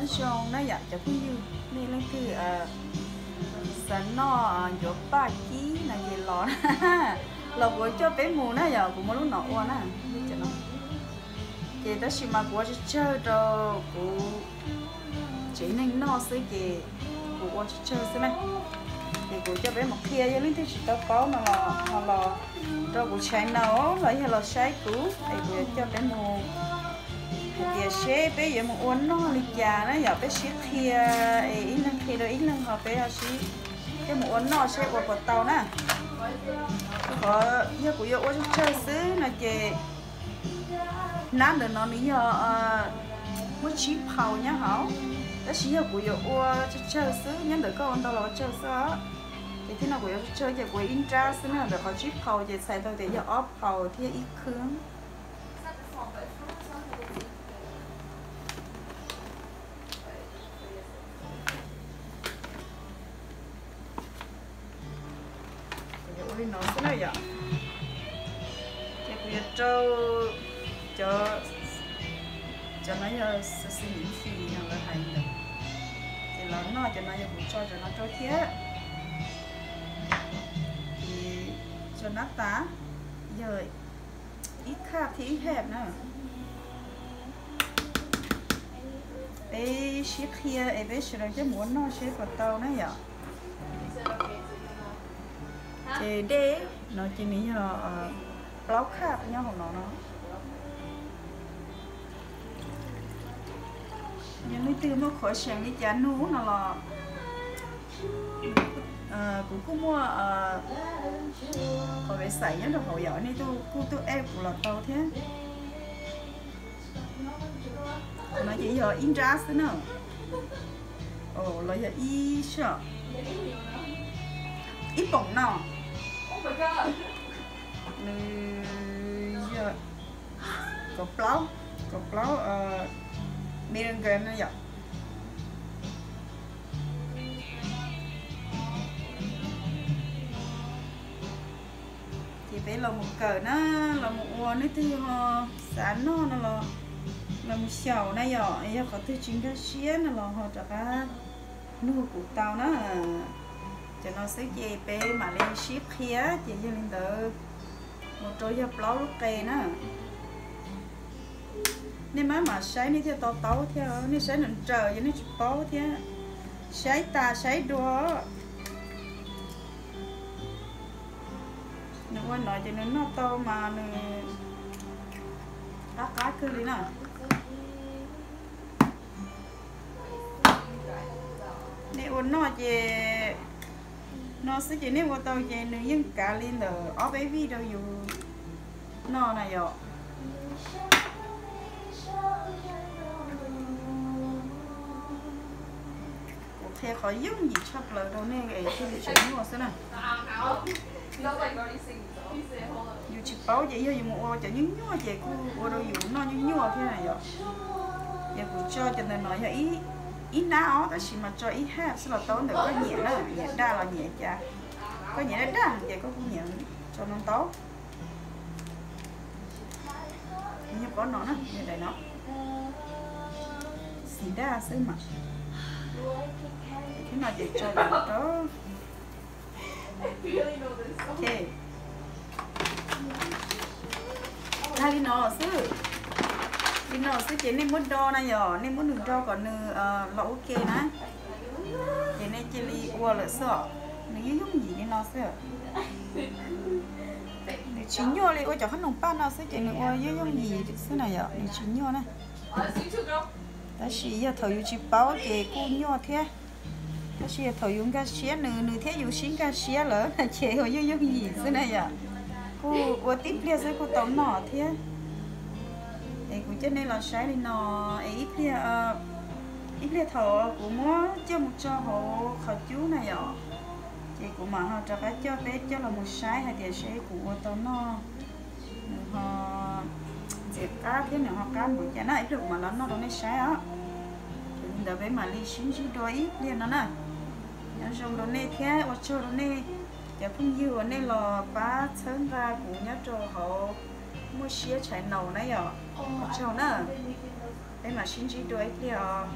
Zoo na yom cov phooj ywg, nej leej twg xav noj ncuav paj kib no ces los, los kuv coj peb mus na yom, kuv muaj lub no ua na. Ces tab sis mas kuv ua tsawg tsawg rau kuv tsev neeg noj xwb ces kuv ua tsawg tsawg xwb na. Ces kuv coj peb mus qhia, yog leej twg tsis tau paub no los ho los rau kuv channel los yog los saib kuv es kuv yuav coj peb mus hais tias seb peb yuav mus ua noj li cas na yom, peb sib qhia es ib leeg qhia rau ib leeg ho peb ho sib coj mus ua noj seb ua puas tau na. Rau qhov yog kuv yuav ua tsawg tsawg xwb no ces hnab ntawm no nws yog muaj tsib phaus nyob hauv, tab sis yog kuv yuav ua tsawg tsawg xwb, nyob ntawm koj ua ntau los ua tsawg xwb os. Ces thiab no kuv yuav tsawg tsawg ces kuv ib nrab xwb na, ntawm qhov tsib phaus ces txhais tau tias yog ob phaus thiab ib khwb. Kuv yuav ua li no xwb na yom. Ces kuv yuav rau cov, cov no yog xaximis no lawv hais ntawd. Ces los noj cov no yog kuv tso cov no rau thiab. Ces tso nab tas yog ib khab thiab ib hab na. Peb sib qhia es peb sawv daws coj mus ua noj seb puas tau na yom. Ces dej no ces nws yog plaub khab nyob hauv no no. Yog leej twg muaj khuav seem li cas nug no los kuv kuj muaj qhov website nyob rau hauv yom, nej tuaj kuj tuaj add kuv los tau thiab. Qhov no ces yog ib nrab xwb na, los yog ib sij, ib poom no, nws yog kaum plaub, kaum plaub milligram no yom. Ces peb los mus kawm na, los mus ua, nej twg ho xav noj no los, los mus xyaum na yom, yog qhov twg tsis nkag siab no los ho rov qab nug kuv tau na. Cov no xwb ces peb mam li sib qhia, ces yog li ntawd mus rau yog plaub lub qe na. Nej mam mam saib nej thiaj to taub thiab, nej saib nrawm nrawm yog nej tsis paub thiab. Saib tas saib dua. Nws ua no ces nws noj tau mas nws qab qab kawg li na. Nej ua noj ces, no xwb ces nej ua tau ces nws yeej kav li ntawm ob peb vij rau yus noj na yom. Kuv qhia qhov yooj yim tshaj plaws rau nej es thiaj li tsis nyuaj xwb na. Yus tsis paub ces yog yus mus ua cov nyuaj nyuaj ces kuj ua rau yus noj nyuaj nyuaj thiab na yom. Ces kuv tso cov ntawm no yog ib hnab os, tab sis mas tso ib hab xwb los tau, ntawm koj nyiam na, nyiam daj los nyiam cas. Koj nyiam daj daj ces koj kuj nyiam tso no ntau. Yog pob no na, yog daim no, xim daj xwb mas. Thiab no ces tso rau. Tag li no xwb. Li no xwb ces nej muab do na yom, nej muab nws do kom nws los ua ke na. Ces nej cia li ua lawm xwb os. Nws yooj yooj yim li no xwb. Nws tsis nyuaj li ua cov qhob noom paj no xwb ces nws ua yooj yooj yim xwb na yom, nws tsis nyuaj na. Tab sis yog thaum yus tsis paub ces kuj nyuaj thiab. Tab sis yog thaum yus nkag siab nws, nws thiab yus sib nkag siab lawm no ces ua yooj yooj yim xwb na yom. Kuj ua tib pliag xwb kuj tau noj thiab. Es kuv coj nej los saib li no, es ib pliag, ib pliag thaum kuv muab coj mus tso hauv qhov cub na yom, ces kuv mam ho rov qab coj peb coj los mus saib hais tias seb kuv ua tau noj nws ho ntxim qab thiab nws ho qab npaum cas na, ib pliag kuv mam los noj rau nej saib os. Ces li ntawd peb mam li sib ntsib dua ib pliag no na. Nyob zoo rau nej thiab ua tsaug rau nej cov phooj ywg uas nej los pab txhawb nqa kuv nyob rau hauv Muaj Siab Channel na yom. Ua tsaug na. Peb mam sib ntsib dua ib pliag os.